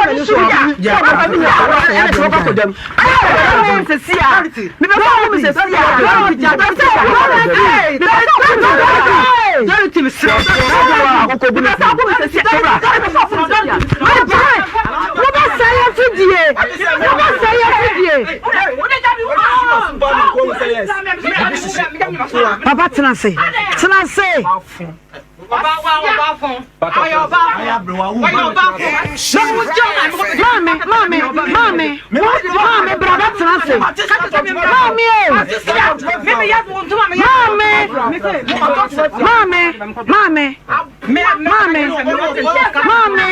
m'ani so a, ɛna kyerɛ kɔ dɛm. Wobɛsɛe afidie. Wobɛsɛe afidie. Papa tena ase. Tena ase. Maame, maame, maame, maame, bra bɛtena ase. Maame o. Maame, maame, maame, maame, maame.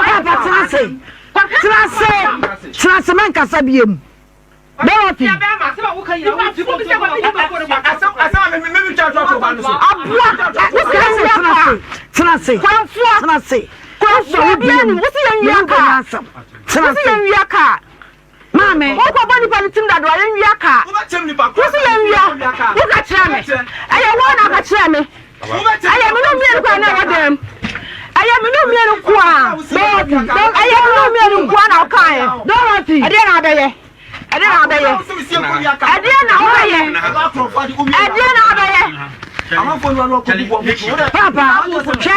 Papa tena ase. Tena ase. Tena ase mɛnkasa biem. Dorothy. Aboa. Tena ase. Tena ase. Tena ase. Kwanfoɔ bi anim. Wosi yɛn wia kaa. Tena ase. Wosi yɛn wia kaa. Maame. Wokɔ bɔ nipa ne tim dado a yɛn wia kaa. Wosi yɛn wia. Woka kyerɛ me. Ɛyɛ wɔn na aka kyerɛ me. Ɛyɛ me no mmienu kɔ na ɛwɔ dɛm. Ɛyɛ me no mmienu nko a. Dorothy. Ɛyɛ me no mmienu nko a na ɔka yɛ. Dorothy. Ɛdeɛ na abɛyɛ. Ɛdeɛ na abɛyɛ. Ɛdeɛ na wobɛyɛ. Ɛdeɛ na abɛyɛ. Papa, hwɛ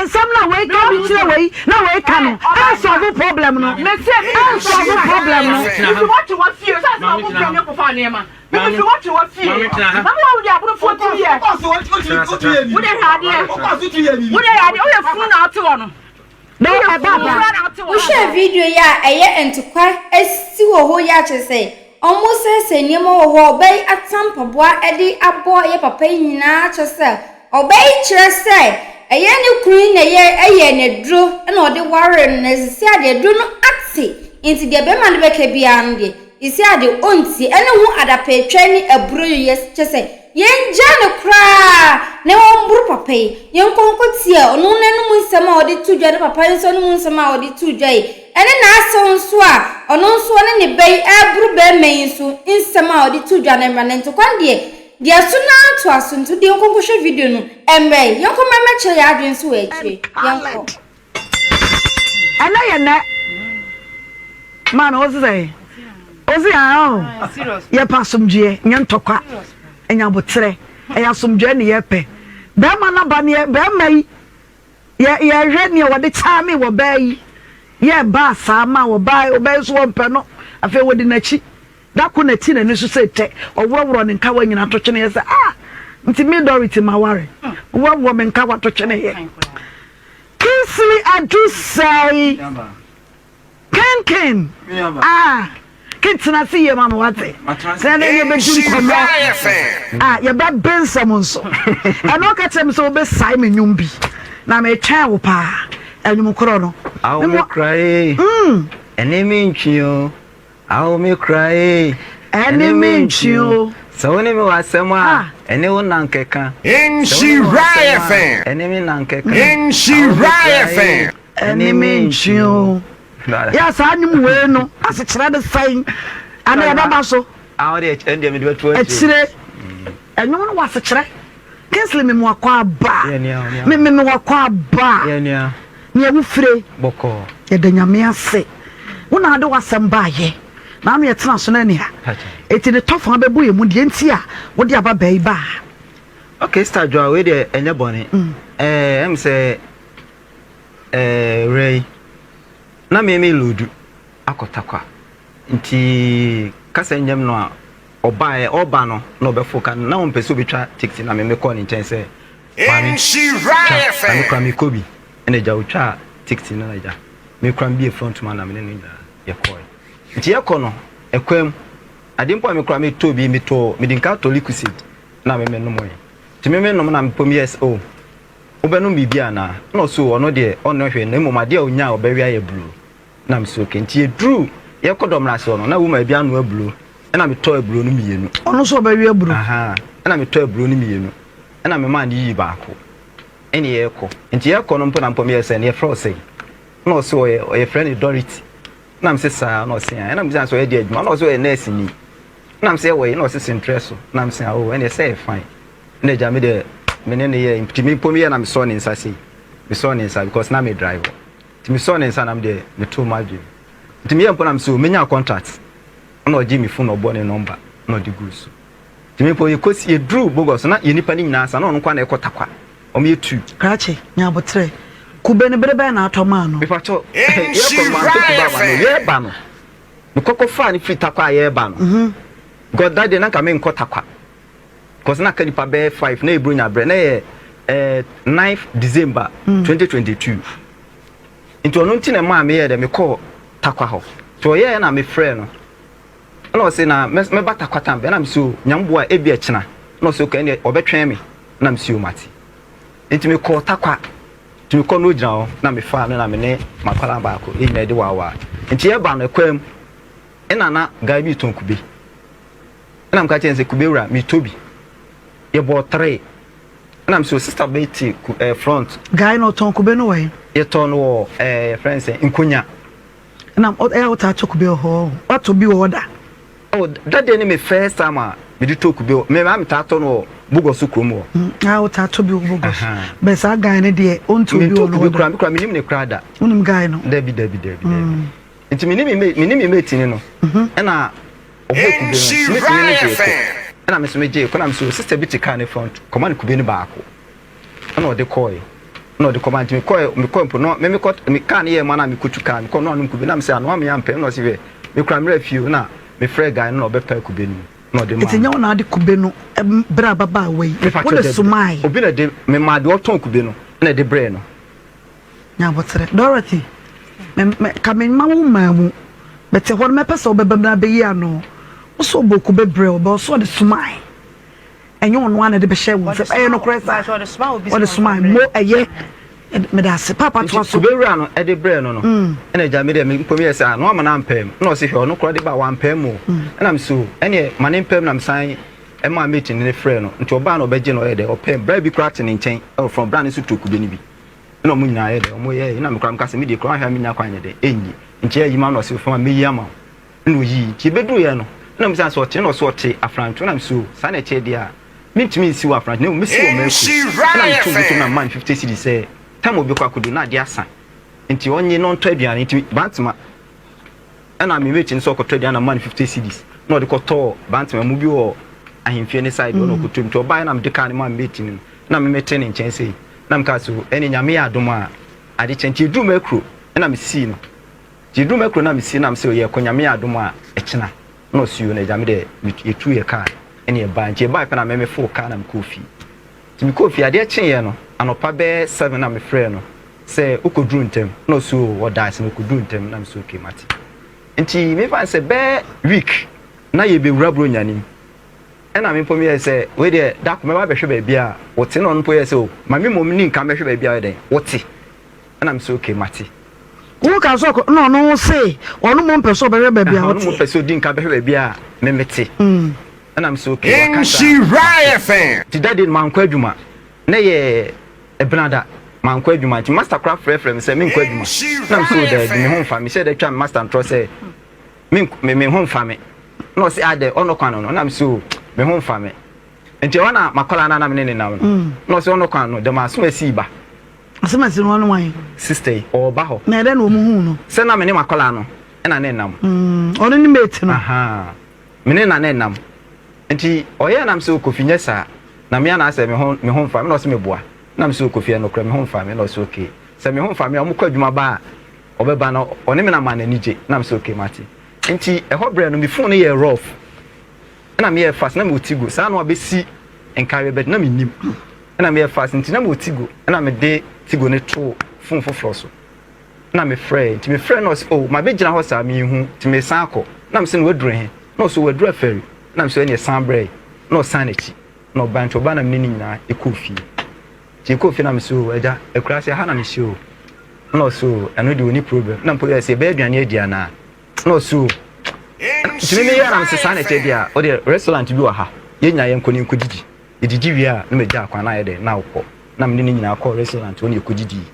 nsɛm na wei ka bi kyerɛ wei na wei ka no ɛnsɔlvo problem no. Ɛnsɔlvo problem no. Nti wɔte wɔ fie sɛ sɛ ɔmo fie ne kɔfa nneɛma. Bibi fi wɔte wɔ fie. Na mo wɔn de aburufoɔ ti yɛ. Wode hwɛ adeɛ. Wode hwɛ adeɛ. Woyɛ funu na ɔte hɔ no. Na ɛba ba. Wohwɛ video yi a ɛyɛ ntokwa asi wɔ hɔ yi a kyerɛ sɛ ɔmo sɛesɛe nneɛma wɔ hɔ ɔbaa yi ata mpaboa de abɔ ɛyɛ papa yi nyinaa kyerɛ sɛ ɔbaa yi kyerɛ sɛ ɛyɛ ne kunu yi na ɛyɛ ɛyɛ n'aduro na ɔde waree no na sisi a deɛ aduro no ate nti deɛ bɛrima no bɛka biara no deɛ sisi a deɛ ɔntie ɛne ho adapɛtwa ne aburo yɛ kyerɛ sɛ Yɛngyaa no koraa na wɔmboro papa yi. Yɛnkɔ nkɔtie ɔno n'anom nsɛm a ɔde to dwa ne papa yi nso anom nsɛm a ɔde to dwa yi, ɛne n'asew nso a ɔno nso ɔne ne ba yi reboro barima yi nso nsɛm a ɔde to dwa no mmra. Na ntɔkwa no deɛ, deɛ ɛso no ara toa so. Nti wodeɛ yɛnkɔ nkɔhwɛ video no mmra yi. Yɛnkɔ mmra mmɛkyerɛ yɛn adwene nso wɔ akyire. Yɛnkɔ. Ɛnɛ yɛ nɛ. Maame wo sɛ wo sɛ ah yɛpɛ asomdwoeɛ nyɛ ntɔkwa ɛnyɛ aboterɛ ɛyɛ asomdwoeɛ ne yɛpɛ bɛrima no aba neɛ bɛrima yi yɛ yɛhwɛ neɛ wɔde kyaame wɔ baa yi yɛ baa saa ma wɔ baa ɔbaa yi so wɔmpɛ no afei wɔde n'akyi Da kor na tsi n'ani so sɛ tɛ, ɔworɔworɔ ne nkawa nyina to twenee sɛ, Ah! Ntsi me Dorothy maware? Worɔworɔ me nkawa to twenee. Kingsley Adusei! Ken Ken! Ah! Ken tsena ase yie ma me w'atse? Sɛ ndɛ yɛbɛdi nkɔmmɔ a, yɛbɛbe nsɛm nso. Ɛno ɔka kyerɛ me sɛ wobɛsae me nnwom bi, na metwɛn wo paa. Ɛnwom korɔ no. Awo me kura ee, ɛne me ntwi o. Ao me kura ee, Ɛne me ntwi o. Sɛ wo ne me wɔ asɛm a, ɛne wo na nkɛka. Sɛ wo ne me wɔ asɛm a, ɛne me na nkɛka. Ao me kura ee, Ɛne me ntwi o. Yɛ saa nnwom wei no asekyerɛ ne sɛn? Ana yɛbɛba so? Ao deɛ ɛno deɛ mede bɛto akyire. Akyire. Ɛnwom no wɔ asekyerɛ. Kingsley me mu akɔ aba. Me me me wakɔ aba. Nea wofire. Yɛda Nyame ase. Wo na ade w'asɛm baayɛ. Na ano yɛtena so no ani ha. Eti ne tɔfa bɛbɔ yɛ mu deɛ nti a wode aba baa yi baa. Okay Star Joa wei deɛ ɛnyɛ bɔne. Ɛɛ ɛm sɛ ɛɛ werɛ yi na me me loadu akɔ Tarkwa nti kasa nyɛm no a Ɔbaeɛ, ɔreba no na ɔbɛforo ka no, na ɔmpɛ sɛ ɔbɛtwa taxi na me mekɔɔ ne nkyɛn sɛ, Maame, twa, na me koraa mekɔ bi. Ɛna agya ɔtwaa taxi no na agya, me koraa mebie front mu a na me ne no nyinaa yɛkɔɔe. Nti yɛkɔ no, ɛkwan mu, adeɛ mpo a me koraa metɔɔ bi, metɔɔ, mede nka tɔ Lucozade na me menomoe. Nti me menom na mpo meyɛɛ sɛ, oh, wobɛnom biribi anaa? Ɛna ɔse, oh, ɔno deɛ ɔnnɔ hwee na mmom adeɛ a ɔnya a ɔbɛwe ayɛ blue. Na me se okay. Nti yɛduruu, yɛrekɔ Dɔmena ase hɔ no, na woman bi anoa aburo. Ɛna metɔɔ aburo no mmienu. Ɔno nso ɔbɛwe aburo? Ahaa. Ɛna metɔɔ aburo no mmienu. Ɛna memaa no yii baako. Ɛne yɛrekɔ. Nti yɛrekɔ no mpo na mpo meyɛɛ sɛ, no yɛfrɛ wo sɛn? Ɛna ɔse ɔyɛ, yɛfrɛ no Dorothy. Ɛna mese saa? Ɛna ɔse ae. Ɛna mebisa no sɛ ɔyɛ deɛ adwuma? Ɛna ɔse ɔyɛ nɛɛseni. Ɛna mese ɛwɔ he? Ɛna ɔse Sentrɛ so. Ɛna mese ah oh, ɛneɛ sɛ ɛyɛ fine. Ɛna agya me deɛ, me ne no yɛɛ, nti me mpo meyɛɛ na mesɔɔ ne nsa sei. Mesɔɔ ne nsa because na me drive. Nti mesɔɔ ne nsa na me deɛ metoo m'adwene mu. Nti meyɛ mpo na mesɛ o menya contract. Ɛna ɔgyee me phone na ɔbɔɔ ne number na ɔde guu so. Nti me mpo yɛkɔsi yɛduruu Bogos na yɛn nnipa no nyinaa sa na ɔno nko ara na ɛkɔ Tarkwa. Wɔn yɛ tu. Krakye, nya aboterɛ. Kube no bere bɛn na atɔ maa no? Mepakyɛw, yɛkɔ no mantɔ kube ama no. Yɛreba no, mekɔ kɔfaa no firi Tarkwa a yɛreba no. Because that day na nka menkɔ Tarkwa. Because na aka nipa bɛyɛ 5 na yɛ Buronya berɛ. Na yɛ eh, 9th December 2022. Nti ɔno nti na ɛmaa meyɛɛ dɛ mekɔɔ Tarkwa hɔ. Nti ɔyɛɛ na mefrɛɛ no. Ɛna ɔse na mɛba Tarkwa tam bɛn? Ɛna mese o, Nyame boa a ebia kyena. Ɛna ɔse okay ɛndeɛ ɔbɛtwɛn me. Ɛna mese o mate. Nti mekɔɔ Tarkwa. Nti mekɔɔ na ɔgyina hɔ na mefaa no na me ne m'akwadaa baako yɛn nyinaa yɛde waawaa. Nti yɛba no ɛkwan mu ɛna na guy bi retɔn kube. Ɛna meka kyerɛɛ no sɛ kube wura metɔ bi. Yɛbɔɔ tree. Ɛna mese o sister bɛyi te ku ɛɛ front. Guy no ɔtɔn kube no wɔ he? Yɛtɔn no wɔ ɛɛ yɛfrɛ no sɛn Nkonya. Ɛna ɛyɛ a wotaa tɔ kube wɔ hɔ? Woatɔ bi wɔ hɔ da? Oh that day ne me first time a mede tɔ kube wɔ me maa metaa tɔ no wɔ Bogɔso kurom hɔ. Mm, ah wotaa tɔ bi wɔ Bogɔso. Bɛ saa guy no deɛ ɔntɔ bi wɔ no hɔ da. Mentɔ kube koraa, me koraa menim ne koraa da. Wonim guy no? Dabi dabi dabi dabi. Nti me ne me mate me ne me mate ni no ɛna ɔbɔɔ kube no mate ni no gyee kɔ ɛna me nso me gyee kɔ na me nso sister bi te car ne front kɔma no kube no baako ɛna ɔde kɔɔe ɛna ɔde kɔma nti me kɔɛ me kɔɛ mpo no me me kɔ me car no yɛ ma na me kɔtu car me kɔ no anom kube na me sɛ anoa me ampɛ ɛna ɔsi hwɛ me kura mmerɛ fie na me frɛ guy no na ɔbɛpɛ kube no mu na ɔde maa Nti nyɛ wo na ade kube no brɛ ababaawa yi me fa wo kyɛw de somae. Obi na de me maa deɛ ɔtɔn kube no ɛna ɛde brɛɛ no. Nya aboterɛ. Dorothy, me, me, ka me mma wo mmaa mu. Mete hɔ no, mɛpɛ sɛ wobɛba mu na abɛyi ano. Wo sɛ ɔbɔ kube brɛ wo, bɛ ɔsɛ ɔde somae. Ɛnyɛ ɔno ara na ɛde bɛhyɛ wo nsam. Ɛyɛ nokorɛ saa? Ɔde somae. Mo, ɛyɛ. Meda ase. Paapa toa Nti so. kube wura no de brɛɛ no no, ɛna agya me deɛ me mpo meyɛ sɛ ah, na wama no ampaa mu. Ɛna ɔse hwɛ ɔno koraa de ba a wampaa mu o. Ɛna me se o, ɛneɛ ma ne mpaa mu na mesan ɛmaa mate no ne frɛɛ no. Nti ɔbaa na ɔbɛgye no ɔyɛ dɛ, ɔpɛɛ mu. Bra bi koraa te ne nkyɛn ɛwɔ front, bra no nso tɔ kube no bi. Ɛna ɔmo nyinaa yɛ dɛ, ɔmo yɛɛ, ɛna me koraa meka sɛ me deɛ koraa wanhwɛ a mennya kwan nyɛ dɛ, ɛnyi. Nti ayi ma no ɔse fama mɛyi ama wo. Ɛna ɔyii. Nti ɛbɛduruiɛ no, ɛna mebisa no sɛ ɔte, ɛna ɔse ɔte Afranto, ɛna mese o, saa na ɛteɛ deɛ a, mentumi nsi wɔ Afranto, na mmom mɛsi wɔ Maku. Ɛna metoo bɔtɔ mu na memaa no 50 cedis sɛ time a ɔbɛkɔ akɔduru no na adeɛ asa, nti ɔnye na ɔntɔ aduane. Nti Bantama, Ɛna me mate no sɛ ɔkɔtɔ aduane na mema no 50 cedis na ɔde kɔtɔɔ Bantama mu bi wɔ ahemfie ne side hɔ na ɔkɔtɔ mu nti ɔbaeɛ na mede kaa no maa me mate no na me mete ne nkyɛn sei na mekaa sɛ o ɛne Nyame yɛ adom a ade kyɛ nti ɛduru Makuro ɛna mesii no nti ɛduru Makuro na mesii na mesɛ yɛkɔ Nyame yɛ adom a ɛkyena na ɔsi o na agya me deɛ yɛtuu yɛ kaa ɛne ɛbaa nti ɛbaeɛ pɛ na me mefoo kaa na mekɔɔ fie Nti mekɔɔ fie, adeɛ kyeeɛ no, anɔpa bɛyɛ 7 na mefrɛɛ no sɛ wokɔduru ntɛm? Na ɔse oo ɔda ase na ɔkɔduru ntɛm, na mese okay mate. Nti mefa no sɛ bɛyɛ week na yɛbɛwura Buronya no mu, ɛna me mpo meyɛɛ sɛ wei deɛ da ko mɛba abɛhwɛ baabi a wote, na ɔno mpo yɛɛ sɛ o ma me mmom nni nka mmɛhwɛ baabi a woyɛ dɛn wote, ɛna mese okay mate. Wo ka sɛ ɔkɔ, na ɔno se ɔno mmom pɛ sɛ ɔbɛhwɛ baabi a Ɔno woteɛ. mmom pɛ sɛ ɔdi nka bɛhwɛ baabi a me mete. Ɛna me sɛ okay waka saa mate. Nti that day no mankɔ adwuma na ɛyɛ Ɛbenada mankɔ adwuma nti master koraa frɛfrɛ me sɛ menkɔ adwuma na me sɛ oh daabi me ho mfa me hyɛ da twa me master ntorɔ sɛ me me ho mfa me na ɔse adɛ ɔnɔ kwan no no na me sɛ oh me ho mfa me nti ɛhɔ na makɔla no na me ne ne nam no na ɔse ɔnɔ kwan no dɛm aso asi ba Asɛm asi no ɔne wan? Sister yi ɔɔba hɔ. Na ɛdɛn na ɔmo huu no? Sɛ na me ne makɔla no ɛna ne nam. Ɔno ne mate no. Ahaa. Me ne na na ɛnam. Nti ɔyɛɛ na me sɛ oh Kofi nyɛ saa. Na me a na asɛ me ho me ho mfa me na ɔse me boa. Na me sɛ oh Kofi ɛnokorɛ me ho mfa me na ɔse okay. Sɛ me ho mfa me a ɔmo kɔ adwuma ba a ɔbɛba na ɔne me na ma n'ani gye. Na me sɛ okay mate. Nti ɛhɔ berɛ no me phone no yɛɛ rough. Ɛna me yɛɛ fast na me wɔ Tigo saa na wabɛsi nkareɛ but na me nnim. Ɛna me yɛɛ fast nti na me wɔ Tigo ɛna me de Tigo no too phone foforɔ so. Na me frɛɛ, nti me frɛɛ na ɔse oh mabɛgyina hɔ saa menhu nti meresan akɔ, na mese no waduru he? Na ɔse waduru afɛri, na mese ɛneɛ san brɛ na ɔsan n'akyi na ɔbae, nti ɔbae na mene ne nyinaa yɛkɔɔ fie, nti yɛkɔɔ fie na mese oh agya akuraase ha na mehyɛ o, na ɔse oh ɛno deɛ ɔni problem, na mpo yɛɛ sɛ yɛbɛyɛ aduane adi anaa, na ɔse oh nti me meyɛɛ na mese saa na ɛkyɛ deɛ a wodeɛ restaurant bi wɔ ha yɛn nyinaa yɛnkɔ na yɛnkɔdidi, yɛdidi wie a na magya akwan na ayɛ dɛn na wokɔ, na mene ne nyinaa kɔɔ restaurant hɔ na yɛkɔdidii.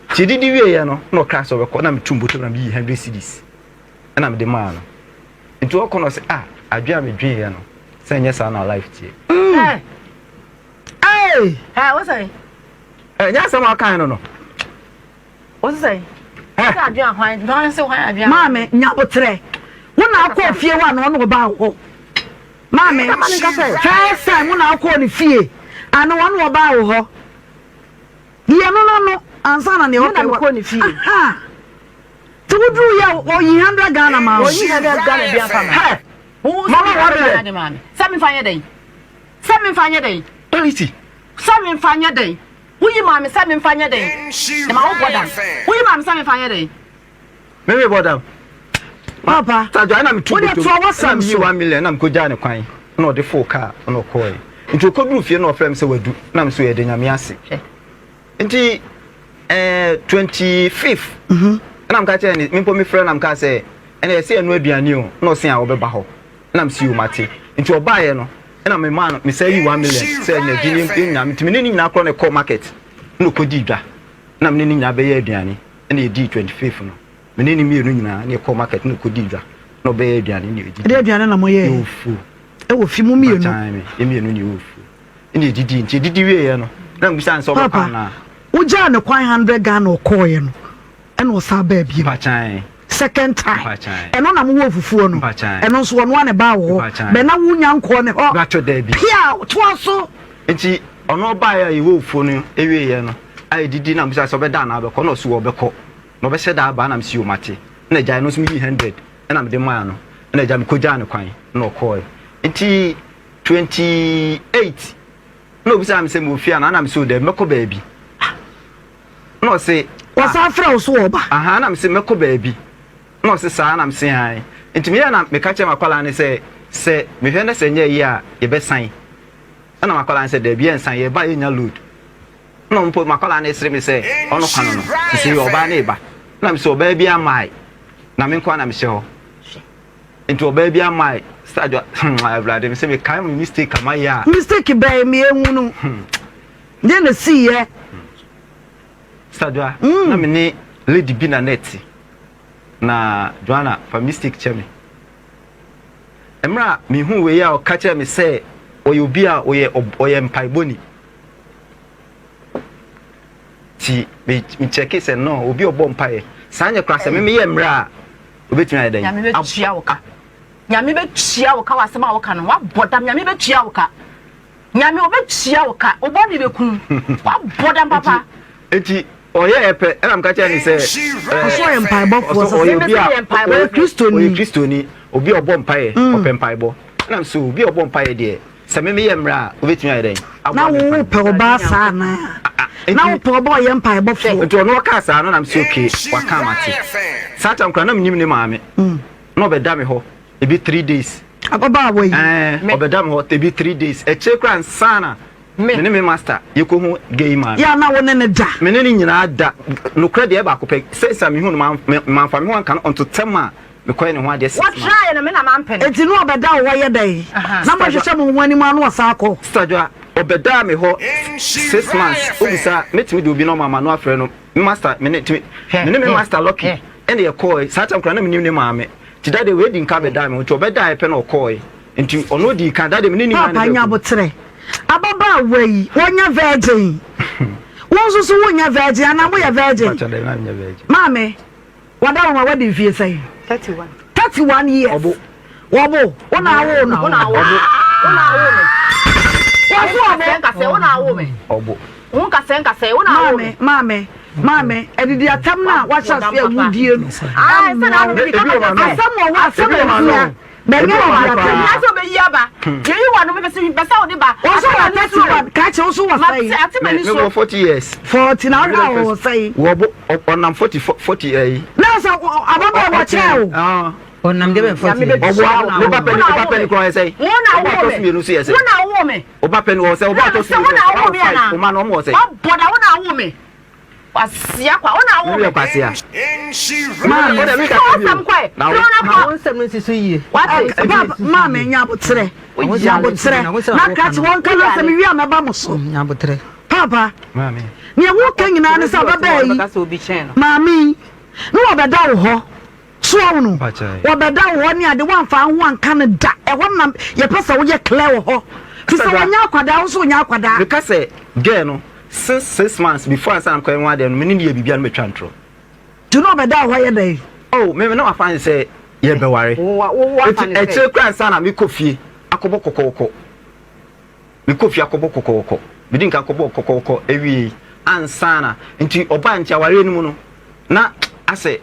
Nti yɛdidi wieeɛ no na ɔkaa sɛ ɔbɛkɔ na metu mbɔtɔ mu na meyii hundred cedis ɛna mede maa no. Nti ɔkɔ no ɔsɛ ah adwene a medweneeɛ no sɛ ɛnyɛ saa na life teɛ. Hey! Hey, what's that? Ɛnyɛ asɛm a ɔkae no no. Wosi sɛn? Wosi adwene ahwan? Hwan se hwan adwene? Maame, nya aboterɛ. Wo na akɔ fie hɔ ana ɔne ɔbaa wɔ hɔ? Maame, first time wo na akɔ ne fie ana ɔne ɔbaa wɔ hɔ? Yɛ no no no ansa na nea ɔka wɔ. Mekɔ ne fie. Aha. Ti woduru yɛ oyi 100 Ghana ma wo. Oyi 100 Ghana bi afa ma. Hɛ. Mama wa bɛ. Sɛ memfa nyɛ dɛn? Sɛ memfa nyɛ dɛn? Quality. Sɛ memfa nyɛ dɛn? Woyi maa me sɛ memfa nyɛ dɛn? Na ma wobɔ dam. Woyi maa me sɛ memfa nyɛ dɛn? Me me bɔ dam. Papa, Sadwa ɛna metu wode botom toa ɛna w'asɛm meyi so. 1 million ɛna mekɔgyaa ne kwan ɛna ɔde foo kaa ɛna ɔkɔɔɛ. Nti ɔkɔduru fie na ɔfrɛ me sɛ wadu na me so yɛde Nyame ase. Hwɛ. Nti eh, 25th ɛna meka kyerɛ ne me mpo mefrɛ na meka sɛ ɛna yɛsɛ yɛno aduane o na ɔse a ɔbɛba hɔ. Ɛna mese yoo mate. Nti ɔbaeɛ no ɛna memaa no mesan yii 1 million sɛ ɛna gye ne yɛn nyinaa nti me ne ne nyinaa korɔ na ɛkɔɔ market ɛna ɔkɔdii dwa ɛna me ne ne nyinaa bɛyɛɛ aduane ɛna yɛdii 25th no me ne ne mmienu nyinaa ɛna yɛkɔɔ market ɛna ɔkɔdii dwa ɛna ɔbɛyɛɛ aduane ɛna yɛdidi. Ɛde aduane na moyɛɛ? Yɛwɔ fuo. Ɛwɔ fi mo mmienu? Mpakyɛw me yɛn mmienu na yɛwɔ fuo ɛna yɛdidi nti yɛdidi wieɛ no na mebisa no sɛ ɔbɛkɔ Papa, anaa? wogyaa no kwan 100 Ghana ɔkɔɔeɛ no ɛna ɔsan baa bio. Mpakyɛw. Second time ɛno na mowɔ fufuo no ɛno nso ɔno a ne baa wɔ hɔ bɛ na wonya nkɔɔ ne hɔ pia toa so. Nti ɔno ɔbaeɛ a yɛwɔ fufuo no ɛwieɛ no a yɛdidi na mebisa sɛ ɔbɛda anaa ɔbɛkɔ na ɔse ɔbɛkɔ na ɔbɛhyɛ da aba na mese yoo mate na agyae no nso meyii 100 ɛna mede maa no ɛna agya mekɔgyaa no kwan na ɔkɔɔɛ nti 28 na ɔbisaa me sɛ mewɔ fie anaa na mese oo daabi mɛkɔ baabi. Na ɔse, Ah. Wɔsan frɛ wo so ɔba? Ahaa, na mese, mɛkɔ baabi. Na ɔse, Saa? Na mese, Aane. Nti meyɛɛ na meka kyerɛɛ m'akwadaa no sɛ, sɛ mehwɛ na sɛ ɛnyɛ yie a, yɛbɛsan. Ɛna m'akwadaa no sɛ, Daabi, yɛnsan, yɛreba a yɛnnya load. Ɛna mpo m'akwadaa no resere me sɛ, ɔno kwa no no, sesei ɔbaa no reba. Ɛna mese, Ɔbaa biara mmae, na me nko ara na mehyɛ hɔ. Nti ɔbaa biara mmae. Sister Adwoa, hmm, Awurade, mese mekae me mistake a mayɛ a. Mistake bɛn? Meɛhunu. Deɛ na ɛsiiɛ. Sadwa, na me ne lady bi na na ɛte. Na Joanna, fa mistake kyɛ me. Mmerɛ a mehuu wei a ɔka kyerɛɛ me sɛ ɔyɛ obi a ɔyɛ ɔyɛ mpaebɔni. Ti me me kyɛke sɛ no obi a ɔbɔ mpaeɛ. Saa nyɛ koraa sɛ me meyɛ mmerɛ a obetumi ayɛ dɛn? Nyame bɛtua wo ka. Nyame bɛtua wo ka wɔ asɛm a woka no. Woabɔ dam. Nyame bɛtua wo ka. Nyame ɔbɛtua wo ka, wo bɔne bɛku wo. Wabɔ dam papa. Nti ɔyɛɛ pɛ ɛna meka kyerɛ ne sɛ Ɔsɛ ɔyɛ mpaebɔfoɔ ɔsɛ ɔyɛ obi a ɔyɛ Kristoni. Ɔyɛ Kristoni, obi a ɔbɔ mpaeɛ, ɔpɛ mpaebɔ. Ɛna mesɛ obi a ɔbɔ mpaeɛ deɛ sɛ me meyɛ mmerɛ a wobɛtumi ayɛ dɛn? Na wo wopɛ ɔbaa saa anaa? Na wopɛ ɔbaa ɔyɛ mpaebɔfoɔ? Nti ɔno ɔkaa saa no na mesɛ okay waka mate. Saa tam koraa na menim ne maame na ɔbɛda me hɔ Ebi 3 days. Ababaawa yi. Ɛɛ ɔbɛda me hɔ ebi 3 days. Akyire koraa ansa na me ne me master yɛkɔhu gay man. Yɛ a na wo ne no da. Me ne no nyinaa da. Nokorɛ deɛ ɛyɛ baako pɛ. Since a mehu no mamfa me ho anka no until tɛm a mekɔyɛ ne ho adeɛ 6 months. Wɔtraeɛ no me na mampɛ no. Enti na ɔbɛda wo hɔ yɛ dɛn? Na mohwehwɛ mo ho anim a na ɔsan kɔ. Sister Dwoa, ɔbɛdaa me hɔ 6 months. Wobisa a mɛtumi de obi nɔma ama no afrɛ no. Me master, me ne me ne me master Lucky ɛna yɛkɔɔe. Saa time koraa na mennim ne maame. Nti da deɛ wei di nka bɛdaa me ho nti ɔbɛdaeɛ pɛ na ɔkɔɔe nti ɔno ɔdii kan da deɛ me ne ne nyinaa na Paapa nya ɛbɛɛ aboterɛ. Ababaawa yi ɔnyɛ virgin. Wo nso so wonyɛ virgin anaa moyɛ virgin? Mpakyɛ dɛbi na menyɛ virgin. Maame, wada wo ma wadi mfie sɛn? 31. 31 years. Ɔbo. Wɔbo, wo na awoo no. Wo na awoo me. Wo na awoo me. Wɔso ɔbo. Nkasɛɛ nkasɛɛ wo na awoo me. Ɔbo. Wo nkasɛɛ nkasɛɛ wo na awoo me. Maame, maame, maame, adidi atɛm no a wahyɛ aseɛ a wodie no ɛmmoa wo. Asɛm wɔ hɔ asɛm wɔ hia. Bɛnyɛ adidi atɛm. Sɛ ɔbɛyi aba. Yɛyi wa no mepɛ sɛ wode ba. Wo nso wɔ 31, kakye wo nso wɔ sɛn? Ate m'ani so. Mewɔ 40 years. 40 na wohwɛ a wɔwɔ sɛn? Wɔbo ɔnam 40 40 ɛyi. Na sɛ ababaawa wɔkyerɛ wo. Ɔnam deɛ bɛn 40 years. Ɔboa ne ba pɛ ne ba pɛ ne kura ɔyɛ sɛn? Wo na Ɔba wo ɔtɔ me. so mmienu nso yɛ sɛn? Wo na wo me. Ɔba pɛ ne wɔ sɛ ɔba ɔtɔ so mmienu sɛ ɔba five ɔma no ɔmo wɔ sɛn? Wabɔ da wo na wo me. Kwasia kwa wo na wo me. Meyɛ kwasia. Maame. Ɔdɛ mi Sɛ kasa bi ɔsɛm o. kɔɛ. Na wo. Na Wo nsɛm no nsi so yie. Wate. Papa, maame nya aboterɛ. Nya aboterɛ. Na krakye wɔn ka na sɛ mewie a mɛba mo so. Nya aboterɛ. Papa, Maame. nea woka nyinaa ne sɛ ababaa yi, maame yi, ne wɔbɛda wo hɔ. So wahu no? Wɔbɛda wo hɔ ne ade, woamfa wo ho anka no da. Ɛhɔ na yɛpɛ sɛ woyɛ clear wɔ hɔ. Fi sɛ wɔnyɛ akwadaa, wo nso wonyɛ akwadaa. Meka sɛ girl no. Since 6 months before ansa na mekɔyɛ ho adeɛ no, me ne ne yɛ biribia no mɛtwa ntorɔ. Nti na ɔbɛda hɔ yɛ dɛn? Oh, me na wafa ne sɛ yɛbɛware. Wo wafa Nti ne sɛ akyire koraa ansa na mekɔ fie akɔbɔ kɔkɔɔkɔ, mekɔ fie akɔbɔ kɔkɔɔkɔ, medi nka akɔbɔ kɔkɔɔkɔ awie ansa na nti ɔbaa. Nti awareɛ no mu no, na asɛ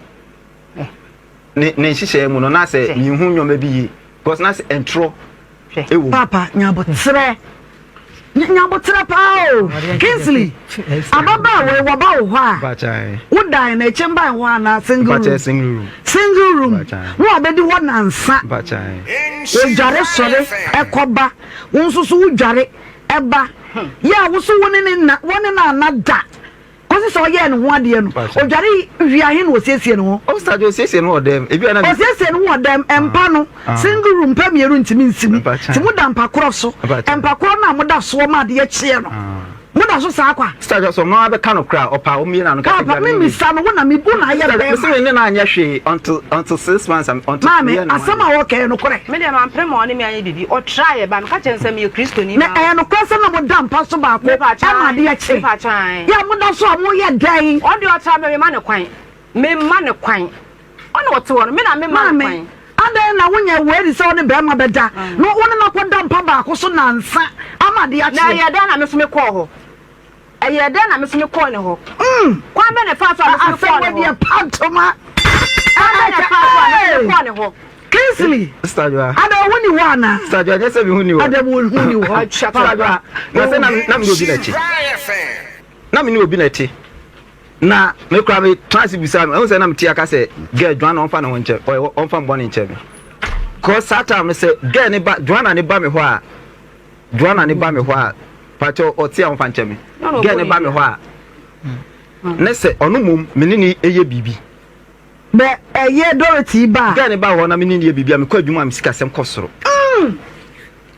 ne nhyehyɛeɛ mu no, na asɛ mehu nneɛma bi yie because na sɛ ntorɔ ɛwɔ mu. Papa, nyabotrɛ, nyabotrɛ paa o. Kingsley, ababaawa yi wɔba wo hɔ a, Mpakyɛw. wodan na ɛkyɛn ban hɔ anaa single Mpakyɛw. room? Single room. Single room. Mpakyɛw. Na wabɛdi hɔ nansa. Mpakyɛw. Odware sɔre ɛkɔba, wo nso so wodware ɛba yɛ a, wo so wo ne ne na wo ne na ana da kɔsi sɛ ɔyɛɛ ne ho adeɛ no. Mpakyɛw. Odware wie ahe na osiesie ne ho? Ɔsitadwo osiesie no wɔ dɛm ebi a na Osiesie ne ho wɔ dɛm mpa no. Single room, mpa mmienu ntumi nsi mu. Mpakyɛw. Nti moda mpa korɔ so. Mpakyɛw. Mpa korɔ no a moda soɔ ma adeɛ kyeɛ no, moda so saa kwa. Sitadwo sɛ ɔno abɛka no koraa, ɔpa ɔmmie na no kasa. Papa, me misa no, wo na me wo na ayɛ Mesi bɛrima. me ne na anyɛ hwee until 6 months until Maame, meyɛ ne ho asɛm adeɛ. a wɔka yɛ nokorɛ? Me deɛ, mampere ma ɔne me anyɛ biribi. Ɔtra yɛ ba, meka kyerɛ no sɛ meyɛ Kristoni Na baa. ɛyɛ nokorɛ sɛ na moda mpa so baako ɛma adeɛ kye? Mepa kyan. Yɛ a moda so a, moyɛ dɛn? Ɔno deɛ, ɔtra me, mema ne kwan, mema ne kwan. Ɔna ɔte hɔ no, me na mema ne Maame, kwan. adɛn na wonyɛ wei de sɛ wo ne bɛrima bɛda na wo ne no akɔda mpa baako so nansa ama adeɛ Na akyeɛ? ɛyɛ dɛn na me so mekɔɔ hɔ? Ɛyɛ dɛn na me so mekɔɔ ne hɔ? Kwan bɛ na ɛfa so a me so Asɛm mekɔɔ ne wɔ hɔ? deɛ pa ntoma. Kwan bɛ na ɛfa so a me so mekɔɔ ne hɔ? Kingsley, Sitadwo. ada wo ni hɔ anaa? Sitadwo, ɛnyɛ sɛ mehu ni hɔ. Ada wo hu ni hɔ? Sitadwo, na sɛ na me ne obi n'akyi, na me ne obi n'akyi na me kora me tena ase bisa no, ɛhu sɛ na me ti aka sɛ girl Joanna ɔmfa ne ho nkyɛn, ɔyɛ ɔmfa mbɔ ne nkyɛn me, cause saa time no sɛ girl ne ba Joanna ne ba me hɔ a, Joanna ne ba me hɔ a, pakyɛ ɔte a ɔmfa nkyɛn me, girl ne ba me hɔ a, ne sɛ ɔno mom me ne ne ɛyɛ biribi. Bɛ ɛyɛ Dorothy ba a. Girl ne ba hɔ na me ne ne yɛ biribi a, mekɔ adwuma a, me sikasɛm kɔ soro.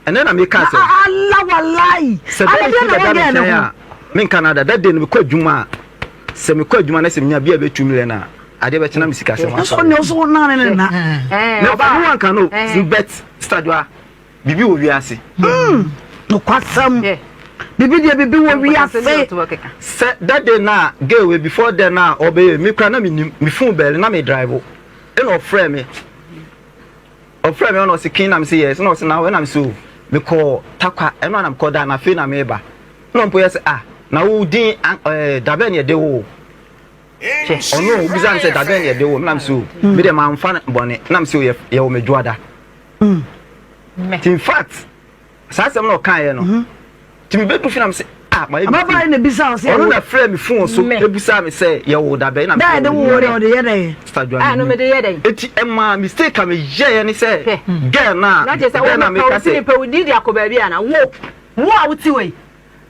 Ɛnɛ na meka sɛ Ala walai. Sɛ Ala bɛyɛ deɛ na bɛda wɔyɛ me ne nkyɛn ho a, menka no ada. That day no, mekɔ adwuma a, sɛ mekɔ adwuma na sɛ menya bia bɛtu million a, adeɛ bɛkyɛ na me sikasɛm nso asɔre. Ne nso naa ne ne na. Na ɔba no wanka no, but stadwa biribi wɔ wiase. Nokwasɛm, bibi deɛ, bibi wɔ wiase. Sɛ that day na girl wei, before then na ɔbɛyɛ me kora na menim me phone bɛɛle na me drive, ɛna ɔfrɛ me, ɔfrɛ me, ɔna ɔse kin na me sɛ yes, ɛna ɔse na ɛna me sɛ o mekɔ Takwa, ɛno ana mekɔ da na afei na meba, na ɔmpo yɛ sɛ ah, na wo din ɛɛ dabɛn na yɛde wo? Ɔno obisa me sɛ dabɛn na yɛde wo, na me sɛ o me deɛ mamfa no bɔne, na me sɛ o yɛ yɛwɔ me dwoada. Nti in fact saa asɛm na ɔkaeɛ no, nti mebɛdu fi na me sɛ ah, mayɛ Ababaawa yi na bisa wo sɛ ɔno yɛwɔ na frɛ me phone so ebisa me sɛ yɛwɔ dabɛn na me Bɛɛ sɛ de wo de ɔde yɛ dɛn? Stadwa. Ah, no, mede yɛ dɛn? Eti ɛma mistake a meyɛɛ ne sɛ girl na Na kyerɛ sɛ girl wo na mepɛ wo meka ti sɛ mepɛ wo din de akɔ baabi ana? Wo a wote wei.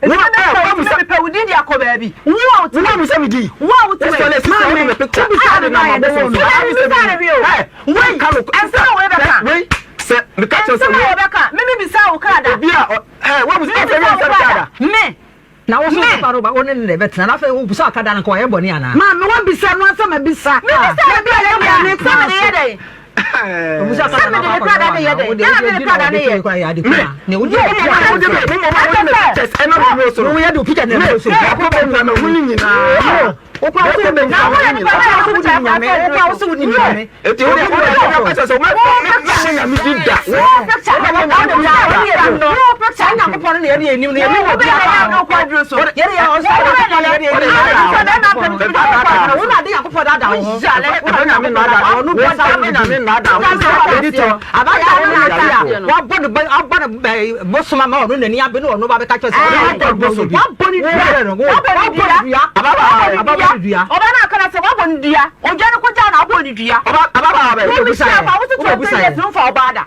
Wo Nti a- mepɛ eh, wo wamu ti sɛ- mepɛ wo din de akɔ baabi. Wo a wote wo wei. mu sɛ me di. Wo a wote wei. Sɔle sisi Maame, ɔmo me picture. wobisa Ade ne na na ma yɛde bɔ wo so. no. Maame, bisa ne bi o. Eh, Wei, ka no. ɛnsɛm a wei bɛka. Wei, sɛ meka kyerɛ sɛ Ɛnsɛm a wei wɔbɛka. Me me bisa wo kaa da. obi a ɔ ɛ wa mu Me sɛ bisa ɔfɛ wo mi kaa sɛ da. Me. Na wo so Me. papa no ba wo ne ne bɛtena na afei wo bisa ɔka da no nka ɔyɛ bɔne anaa? Maame, wabisa no asɛm abisa. Me bisa Na bi a yɛ bɔne sɛ kwan mede yɛ so. dɛn? Obusa ɔka Sɛ da no mede ne akɔ kradaa ne yɛ akɔyɛ dɛn? wo Dɛn na mede ne kradaa ne yɛ? de ade kuma ne wo de Mo mo de mo mo mo de me pictures ɛna mo mo so. wo yɛ de wo picture na ɛbɔ so. Ɛkɔ bɛ nfa mɛ wuli nyinaa. Wo kora wo sɛ Na wo yɛ nipa bɛyɛ wo wo so ni nyame, wo kora wo sɛ wo ni nyame. Eti o de o de o de sɛ o ma mɛ mɛ nyame di da. Wo picture na wo de wo picture. Nyankopɔn no na yɛde anim no yɛne wɔ bia na wokɔ aduro so. Yɛde yɛ ɔsɛ yɛde yɛde anim wo na ade Nyankopɔn dada wo ho. Ɛbɛ nyame na da. Ɔno bɔ sa Ɛbɛ nyame na da. Ɛdi tɔ abaya wo na ase a wabɔ ne abɔ ne bosom ama ɔno n'ani abe ne ɔno ba bɛka kyerɛ sɛ Wabɔ bosom. Wabɔ ne dua no, wabɔ ne dua, Wabɔ ababɔ ne dua. Ɔba no akana sɛ wabɔ ne dua. Ogya no kɔgya na abɔ ne dua. Ɔba ababa abɛ. Wo mi hyia fa wo se 20 years no mfa ɔbaa da.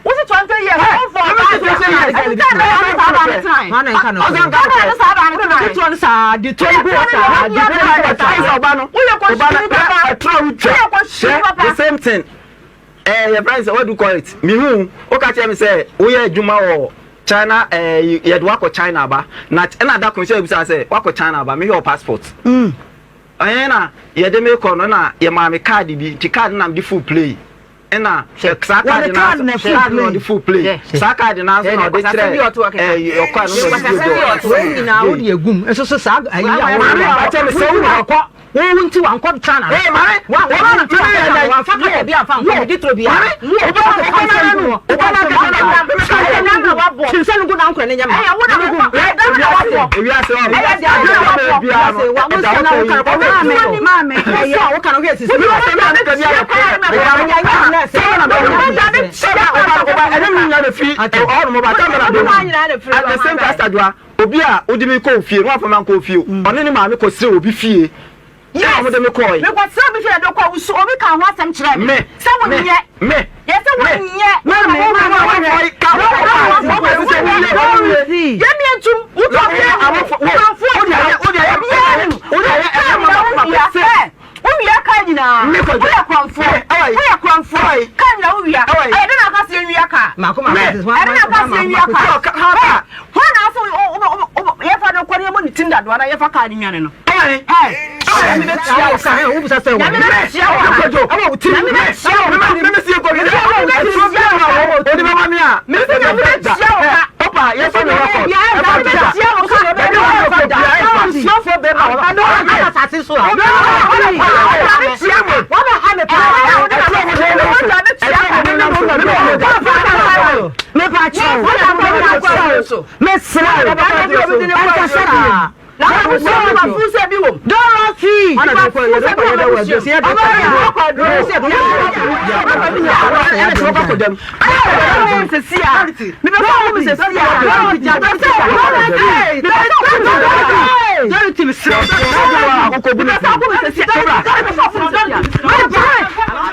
Wo se 20 years no mfa ɔbaa da. Ɛti sɛ na ɔne saa baa no tenae. Hwan na nka no Ɔsan Ɔne ɔne saa baa no tenae. Di tɔ no saa, di tɔ no gu hɔ saa, di tɔ no gu hɔ saa. Ɔba no. Woyɛ Ɔba no kɔhyini papa. ɛtrɔ wo twa. Woyɛ kɔhyini papa. The same thing. Ɛɛ yɛ friend sɛ, what do you call it? Mihu o ka kyerɛ mi sɛ woyɛ adwuma wɔ China, ɛɛ yɛde wakɔ China aba na ɛna da kun sɛ ebisa sɛ wakɔ China aba, mehwɛ wɔ passport. Ɛyɛn na yɛde mi kɔ no na yɛ maa mi card bi, nti card na mi de full play. Ɛna saa kaadi no ara nso kaadi na ɔde full play saa kaadi no ara nso na ɔde kyerɛ ɛɛ ɔkɔ ano na ɔde di odwo. Wei nyinaa wode egum nso so saa ayi a wɔn wɔn wɔkɔ wɔn nti wankɔ China no. Ee maame wɔn nti wankɔ China wɔnfa kata bi anfa nkɔ medi turo bi a. Ɔba ɔba na no ɔba na kasa na Kyinsa no gu na nkora ne nyɛ ma. Ewiase ɔ ewiase ɛda hɔ kɔ yi. Maame ɛyɛ At the same time, Sadwa, obi a wode me kɔ ofie no wamfa me ankɔ ofie o ɔne ne maame kɔsrɛ obi fie ɛna wɔde me kɔe. Mekɔsrɛ obi fie na de kɔ wusu obi ka ho asɛm kyerɛ me sɛ wonyɛ me yɛ sɛ wonyɛ maame maame yɛmie ntum wotɔ fie wowia kaa nyinaa woyɛ korɔmfoɔ woyɛ korɔmfoɔ kaa nyinaa wowia ɛyɛ dɛ na aka sɛ yɛnwia kaa ɛdɛ na aka sɛ yɛnwia kaa hɔ na asɛ yɛfa no kɔ ne yɛmmɔ ne tim dadoa na yɛfa kaa no nwane no nyame bɛtua wo ka nyame bɛtua wo ka nyame bɛtua wo ka nyame bɛtua wo ka Mesrɛ wo, ɛnkasa bio. Dorothy!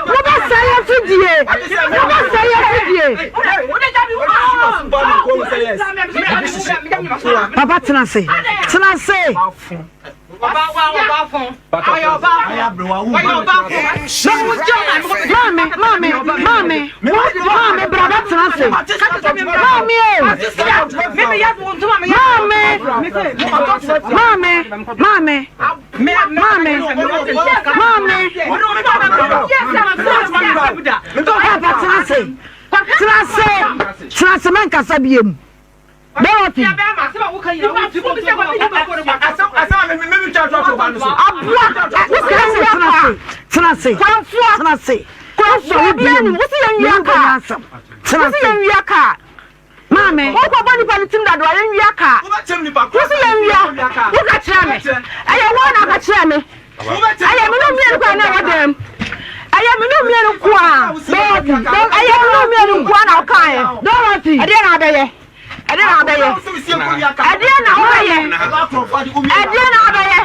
Wobɛsɛe afidie! Wobɛsɛe afidie! Papa tena ase. Tena ase. Maame, maame, maame, maame, bra bɛ tena ase. Maame o. Maame, maame, maame, maame, maame. Papa tena ase. Tena ase. Tena ase mɛnkasa biem. Dorothy. Aboa. Tena ase. Tena ase. Tena ase. Kwanfoɔ bi anim. Wosi yɛn wia kaa. Tena Wosi yɛn ase. wia kaa. Maame. Wokɔ bɔ nipa ne tim dado a yɛn wia kaa. Wosi yɛn wia. Woka kyerɛ me. Ɛyɛ wɔn na aka kyerɛ me. Ɛyɛ me no mmienu koraa na ɛwɔ dɛm. Ɛyɛ me no mmienu nkoa. Dorothy. Ɛyɛ me no mmienu nkoa na ɔkaeɛ. Dorothy. Ɛdeɛ na abɛyɛ. Ɛdeɛ na abɛyɛ. Ɛdeɛ na wobɛyɛ. Ɛdeɛ na abɛyɛ.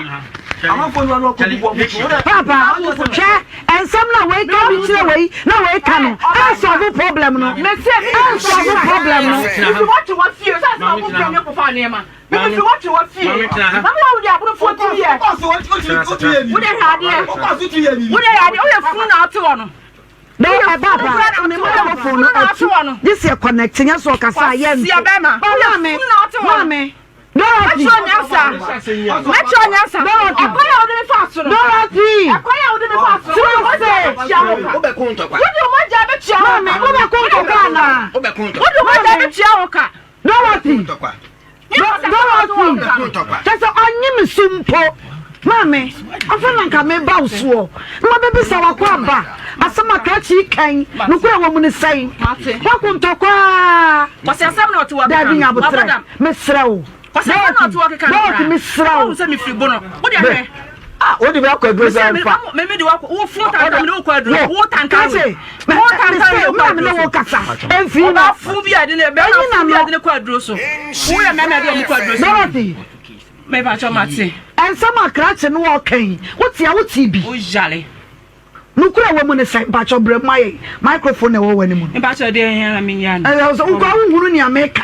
Papa, hwɛ nsɛm na wei ka bi kyerɛ wei na wei ka no ɛnsɔlvo problem no ɛnsɔlvo problem no. Mfi wɔtwe wɔ fie sɛ sɛ ɔmo fie ne kɔfa nneɛma. Mfi wɔtwe wɔ fie. Na mo wɔ de aborɔfoɔ ti yɛ. Wode hwɛ adeɛ. Wode hwɛ adeɛ. Woyɛ funu na ɔte hɔ no. Na ɛ papa ne microphone no atu gye sɛ connect nyɛ sɛ ɔkasa a yɛnte. Kwasia bɛrima. Ba Woyɛ maame funu na ɔte hɔ no. maame Dorothy Mɛkyerɛ nyansa. Mɛkyerɛ nyansa. Dorothy Ɛkwan a wode me faa so no. Dorothy Ɛkwan a wode me faa so no. Tena Wode ase. mogya bɛtua wo ka. Wode mogya bɛtua wo Maame ka. wobɛko ntɔkwa anaa? Wode mogya bɛtua wo ka. Dorothy Dorothy kyɛ sɛ ɔnye me so mpo maame afa na nka meba wo soɔ na wabɛbisa wakɔ aba asɛm a krakye yi kan nokorɛ wɔ mu ne sɛn wako ntɔkwaa Kwasi asɛm na ɔte wɔ daabi keka nya no. abotrɛ Wabɔ dam. mesrɛ wo Kwasi asɛm na ɔte wɔ keka no Dorothy koraa. mesrɛ wo Wohu sɛ mefiri bo no. Wode hwɛ. Wode me akɔ aduro sɛ mfa. Me me de wakɔ. Wo fun tantan me de wokɔ aduro. Wo tantan Krakye wei. Wo tantan wei mesɛ wokɔ me na me ne aduro wo so. kasa ɛmfiri no Ɔbaa fun bi a ɛde ne bɛrima Ɛnyi na fun bi a no ɛde ne kɔ aduro so. Woyɛ mmarima de wɔn kɔ aduro so. Dorothy Mepa kyɛw mate. Nsɛm a krakye no ɔka yi wote a wote bi Wo yare. Nokorɛ wɔ mu ne sɛ, mpakyɛw brɛ mu ma yɛn microphone na ɛwɔ w'anim no. Mpakyɛw deɛ hɛn na menyɛ no. Ɛyɛ sɛ wokɔ wohunu nea meka.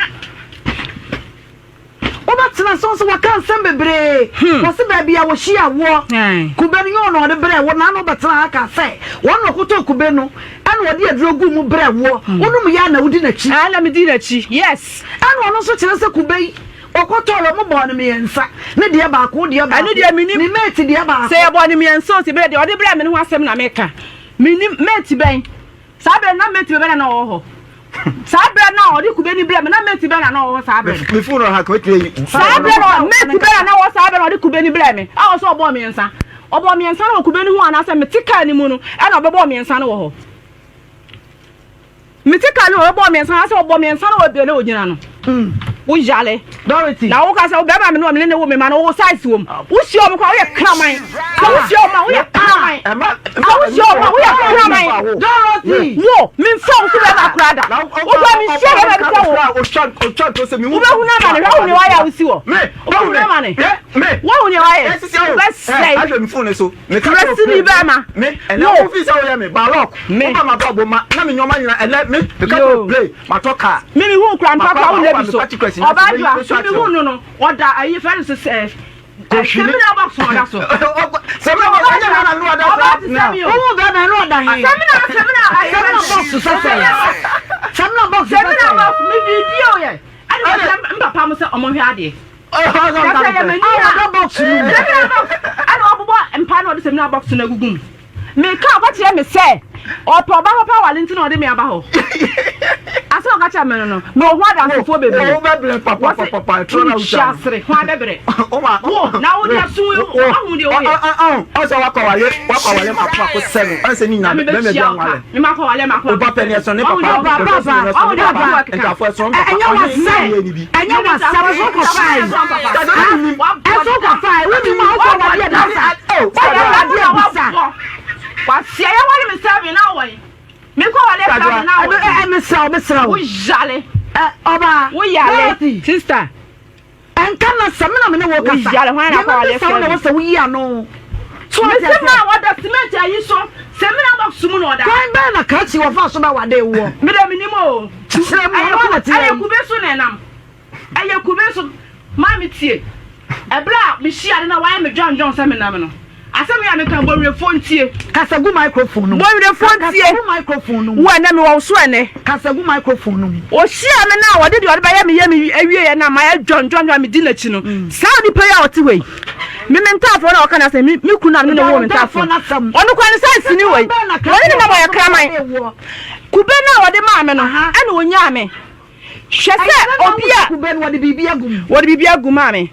Wobɛtena sɛ sɛ wɔka nsɛm bebree. Wɔse baabi a wɔhyia woɔ kube no nyɛ ɔna ɔde brɛ wo na ano bɛtena ha ka sɛ wɔn na ɔkɔtɔ kube no ɛna ɔde aduro gu mu brɛ woɔ. Wonom yɛ a na wodi n'akyi. Ɛna medi n'akyi. Yes. Ɛna ɔno nso kyerɛ sɛ kube yi Ɔkɔtɔɔ wɔn bɔɔ no mmiɛnsa, ne deɛ baako, wo deɛ baako, Ɛno deɛ mennim. ne mate deɛ baako. Sɛ yɛbɔɔ no mmiɛnsa o, sɛ bɛyɛ deɛ ɔde brɛɛ me no ho asɛm na meka. Mennim, mate bɛn? Saa berɛ no na mate bɛbɛ na na ɔwɔ hɔ. Saa berɛ no a ɔde kube no brɛ me na mate bɛn na na ɔwɔ hɔ saa berɛ no. Me phone ha kube tumi. Saa berɛ no mate bɛn na na ɔwɔ saa berɛ no ɔde kube no brɛ me a ɔsɛ ɔbɔɔ mmiɛnsa. Ɔbɔɔ mmiɛnsa no wɔ kube no ho anaasɛ mete kaa no mu no ɛna ɔbɛbɔɔ mmiɛnsa no wɔ hɔ. Mete kaa no mu ɔbɛbɔɔ mmiɛnsa anaasɛ ɔbɔ mmiɛnsa no wɔ baabi a na ɔgyina no. Wo yale. Dorothy. Na wo ka sɛ wo bɛrima me ne me ne wo me ma no wo size wom. Wo hyia ɔmo kora wo yɛ kraman. Sɛ wo hyia ɔmo a wo yɛ kraman. Sɛ wo hyia ɔmo a wo yɛ kraman. Dorothy. Wo me nfa wo so bɛrima kora da. Wo kora me nhyia bɛrima bi sɛ wo. Wo bɛ hunu amane hwɛ wo ne wayɛ a wo si wɔ. Wo bɛ hunu amane. Wo hu ne wayɛ. Wo bɛ sɛe. Kurasini bɛrima. Wo. Me. Yo. Me me hu kura mpa kura wo na bi so. Ɔbaa dua me me hu no no ɔda ayi fɛ no sɛ sɛ sɛmina box ɔda so. Sɛmina box ɛnyɛ na na ɔda so. Ɔbaa ti sɛ mi o. Ohun bɛrima ɛna ɔda he. Sɛmina sɛmina sɛmina box sɛ sɛ. Sɛmina box sɛ sɛ. Sɛmina box mi bi di o yɛ. Ɛna wɔ sɛ mpapa mo sɛ ɔmo hwɛ adeɛ. Sɛ yɛ mɛ ni a. Ɔda box no mu. Sɛmina box ɛna ɔbobɔ mpa na ɔde sɛmina box no agugu mu. Meka a, ɔka kyerɛ me sɛ ɔpɛ ɔba papa aware nti na ɔde me aba hɔ. Asɛm a ɔka kyerɛ me no no, mewɔ ho adansefoɔ bebree. Wɔse, worehyɛ asere, hwan bɛbrɛ? Wo, na wo deɛ so woahu deɛ woyɛ. Na mebɛhyia wo ka, me makɔ aware mako Wahu deɛ papa papa papa ɛnyɛ wasɛm ɛnyɛ wasɛm ɛso kɔ fae ɛso kɔ fae wonim a wokɔ wadeɛ dasa wayɛ wadeɛ bisa waseɛ yɛ wale me sɛbi na wɔyi me kɔ wale sɛbi na wɔyi ɛ mesrɛ wo mesrɛ wo yale ɔbaa wo yale sister Ɛnka na sɛ me na me ne wo kasa. Wo yare hwan na akɔ Deɛ mɛbisa wo na wɔ sɛ woyi ano. So ate Mese aseɛ? maa wɔda cement ayi so samina box mu na ɔda. Kwan bɛn na krakye wɔfaa so bɛwadee woɔ? Me deɛ menim o. Kyerɛ me, Ɛyɛ ɔno na ku ɛte ha ɛyɛ yi. kube so na ɛnam. Ɛyɛ kube so. Maame tie. Ɛberɛ a mehyia no na wayɛ me dwɔndwɔn sɛ menam no. Asɛm yi a meka bɔwerɛfoɔ ntie. Kasa gu microphone no mu. Bɔwerɛfoɔ ntie. Kasa gu microphone no mu. Wo ɛnɛ mewɔ wo so ɛnɛ. Kasa gu microphone no mu. Ɔhyiaa me no a ɔde deɛ ɔde bɛyɛ me yɛ me awieɛ no a mayɛ dwɔndwɔndwɔn a medi n'akyi no. Saa onipa yi a ɔte hɔ yi, me me ntaafoɔ no a ɔka n'asɛm, me me kunu a me ne no woo me ntaafoɔ. Ɔno koraa ne size ni wɔ yi. Wɔne ne nam ɔyɛ kraman. Kube no a ɔde maa me no, ɛna ɔnyaa me. Hwɛ sɛ obi a. Kube no wɔde biribi agu mu. Wɔde biribi agu maa me.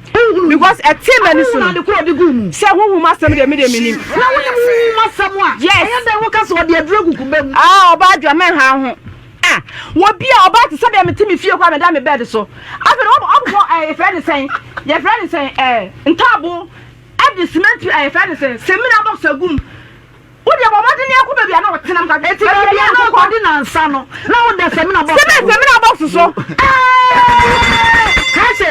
Because ɛtee m'ani so no. Ade koro ɔde gu mu. Sɛ huhum asɛm deɛ me deɛ menim. Na wonim huhum asɛm a. Yes. Ɛyɛ dɛn woka sɛ ɔde aduro agu kube mu. Ah ɔbaa adwa mɛnha ho. Ah wɔbi a ɔbaa te sɛ deɛ mete me fie koraa meda me bed so. Afei de wɔbobɔ ɛɛ yɛfrɛ ne sɛn yɛfrɛ ne sɛn ɛɛ ntaabo ɛde cement ɛɛ yɛfrɛ ne sɛn semina box agu mu. Wo deɛ bɔ mmɔden na kɔ baabi a na ɔtena nka. Eti baabi a na ɔkɔdi nansa no na woda samina box so. Sɛmɛ samina box so. Kase.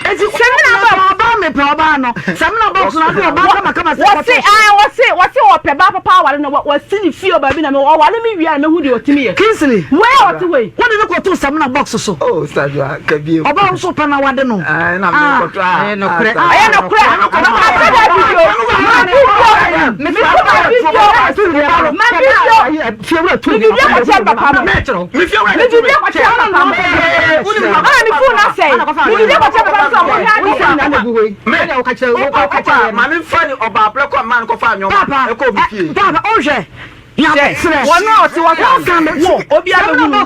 Eti samina box. Ɔbaa mepɛ ɔbaa no samina box na ɔde ɔbaa kama kama sɛ wɔse ɛɛ wɔse wɔse ɔpɛ baa papa aware no wɔsi ne fie ɔbaa bi na ɔware me wie a mehu deɛ ɔtumi yɛ. Kingsley. Wei a ɔte hɔ yi. Wode ne kɔto samina box so. Oh Sadwa kabie. Ɔbaa nso pɛ na wade no. Ɛɛ na me kɔto a. Ɛyɛ nokorɛ. Ɛyɛ nokorɛ. Asɛ da video. Ma video. Mesi ma video. Ma video. Me video kɔkyerɛ papa no. Me video kɔkyerɛ papa no. Ɛna me phone asɛe. Me video kɔkyerɛ papa no sɛ ɔmo hwɛ adeɛ. Maame nfa ni ɔbaa brɛ kɔ mmaa no kɔfa anwoma ɛkɔ obi fie. Papa ɔhwɛ. Hwɛ, wɔn a ɔte hɔ saa no, wo, obiara bɛhu no.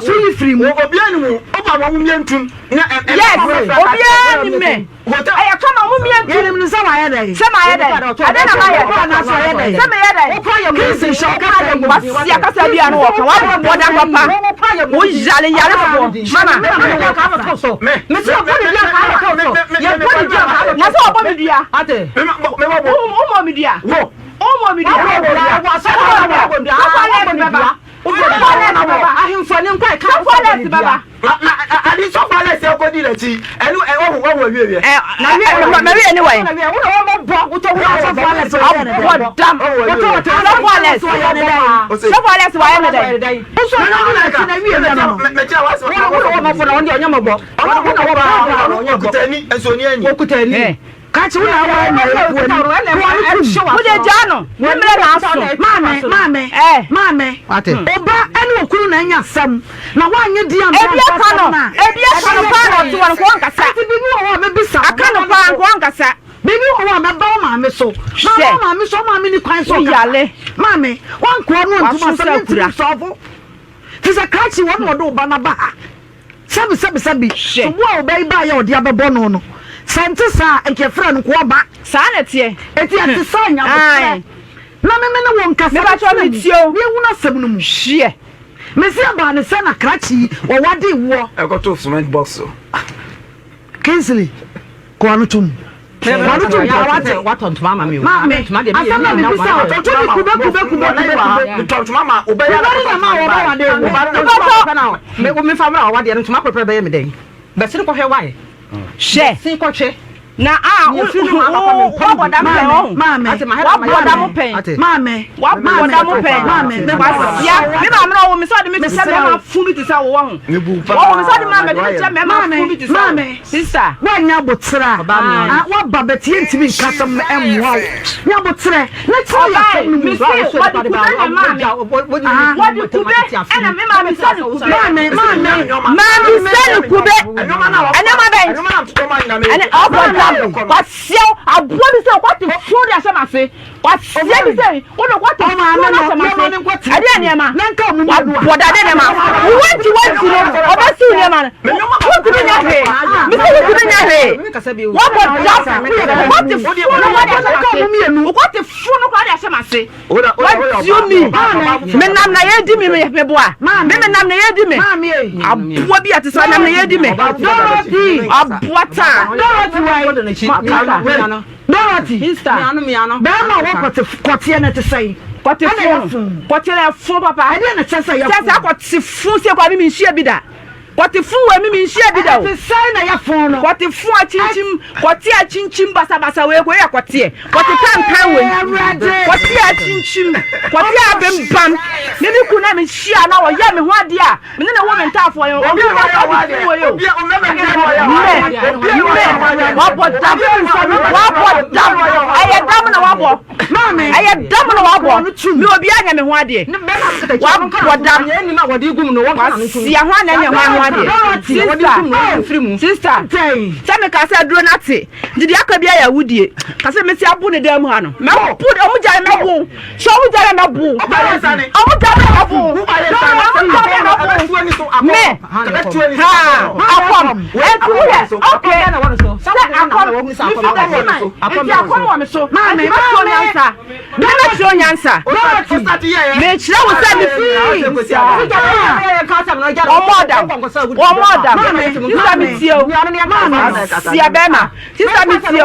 Obiara ni mu, ɔba wɔn mu mmiɛntum. Yes, obiara ni mɛ. Ɛyɛ kama wɔn mmiɛntum. Yɛnim no sɛ wayɛ dɛ. Sɛ mayɛ dɛ. Ɛdɛ na mayɛ. Sɛ meyɛ dɛ. Wasi akasa bi ano wɔka wabɔ da papa. Wo yale yale foɔ. Mama. Na sɛ wɔbɔ me dua. Womɔ me dua. Womɔ me dua. Ade sɔfo Alex ɛkɔ di n'akyi ɛnu ɔhu ɔhu awie wiɛ. Mawie ne wɛn. Abɔ dam. Sɔfo Alex. Sɔfo Alex wayɛ ne dɛn. Okutani nso ni ani. Okutani. Kakye wo na awa na ebu ani. Kuwa no kum. Wode gyaa no. Ne mmerɛ na aso. Maame, maame, Eh. maame. Wate. Oba ɛne okunu na anya asɛm. Na wanyɛ di ama Ebi aka no. Ebi aka no paa na ɔte hɔ no nka wankasa. Ati bibi wɔ hɔ a mebisa. Aka no paa nka wankasa. Biribi wɔ hɔ a mɛba wo maame so. Maba wo maame so, wo maame ni kwan so ɔkasa. Maame, wankoa no antum asɛm ne ntumi nsɔɔfo. Te sɛ krakye wɔn na ɔde wo ba no aba ha. Sɛbi sɛbi sɛbi, sobo a ɔba yi baayɛ ɔde abɛbɔ no no, sɛ nte saa a, nka yɛfrɛ no nkoa ba. Saa na ɛteɛ. Eti ɛte saa nyabotrɛ. Na me me ne wo nkasa ne tena mu, na yɛhunu asɛm no mu. Hwɛ. Mese ɛbaa ne sɛ na krakye yi wɔwade woɔ. Ɛkɔtoo cement box so. Kingsley, kɔ ano tom. Kɔ ano tom paa wate. Watɔ ntoma ama mi o. Maame, asɛm na mebisa o. Wode kube kube kube kube kube. Metɔ ntoma ma wo bɛyɛ na kube na ma wɔbɛ wade wo. Metɔ. Me fa mra wadeɛ no ntoma koro pɛ bɛyɛ me dɛn. Bɛsene kɔhwɛ wae. Hwɛ. Bɛsene kɔhwɛ. Na a wo wabɔ dam pɛn ɔho. Maame, Wabɔ dam pɛn. Maame, Wabɔ dam pɛn. Maame, Wasia. Me maame na ɔwɔ me sɛ ɔde me te sɛ mɛma fun bi te sɛ wo wɔ ho. Wɔwɔ me sɛ ɔde maa me de me kyerɛ mɛma fun bi te sɛ wo. Sister. Woanya aboterɛ a, woaba bɛte yɛntumi nka asɛm no ɛmmoa wo. Nya aboterɛ na kyerɛ yɛ asɛm no mu. Mese wɔde kube na ɛmaa me. Wɔde kube ɛna me maa me sɛ ne kube. Maame, maame. Maa me sɛ ne kube. Ɛnneɛma bɛn? Ɛne ɔbɔ dam. Wasiaw aboa bi sɛ wɔte funu de ahyɛ m'ase. Wasia bi sɛ wo na wɔte funu no ahyɛ m'ase. Ɛdeɛ nneɛma. Wabɔ da deɛ nneɛma. Wanti wanti no ɔbɛsiw nneɛma no. Wontumi nyɛ hwee. Mese wontumi nyɛ hwee. Wabɔ dam. Wɔte funu no de ahyɛ m'ase. Wɔte funu no koraa de ahyɛ m'ase. What do you mean? Menam na yɛdi me meboa. Me menam na yɛdi me. Aboa bi a te sɛ ɔnam na yɛdi me. Aboa taa. Dorothy, bɛrima wɔ kɔte kɔteɛ no te sɛn? Kɔte fun, kɔte no ɛfun papa. Ɛdeɛ na kyerɛ sɛ yɛ fun. Kyerɛ sɛ kɔte fun sɛ kɔ mi nhyia bi da. Kɔte fun wɔ mi mi nhyia bi da o. Ɛte sɛn na yɛ fun no? Kɔte fun akyinkyim, kɔte akyinkyim basabasa wei kɔ yɛ kɔteɛ. Kɔte tantan wei, kɔte akyinkyim, kɔte abembam. Mi mi kun na mi hyia na ɔyɛ mi ho adeɛ a. Me ne ne wo me ntaafoɔ yɛ obi na ɔdi funu wɔ yɛ o. Mɛ mɛ wabɔ dam wabɔ dam ɛyɛ dam na wabɔ ɛyɛ dam na wabɔ mi obi anya me ho adeɛ wabɔ dam wasia ho anya nya ho adeɛ sista sista sɛ mi ka sɛ aduro na te didi aka bi ayɛ awudie ka sɛ mi si abo ne dan mu ha no mɛ bu ɔmo gya mɛ bu. Sɛ ɔmo gya yɛ mɛ bo. Ɔmo gya yɛ mɛ bo. Ɔmo gya yɛ mɛ bo. Me ha akɔm. Eti wo yɛ okay. Sɛ akɔm mi fi da si man. Eti akɔm wɔ mi so. Eti mɛ tuo nyansa. Me mɛ tuo nyansa. Me kyerɛ wo sɛ mi fi. Ɔmo ɔdam. Ɔmo ɔdam. Sisa mi tie o. Sia bɛma. Sista mi tie o.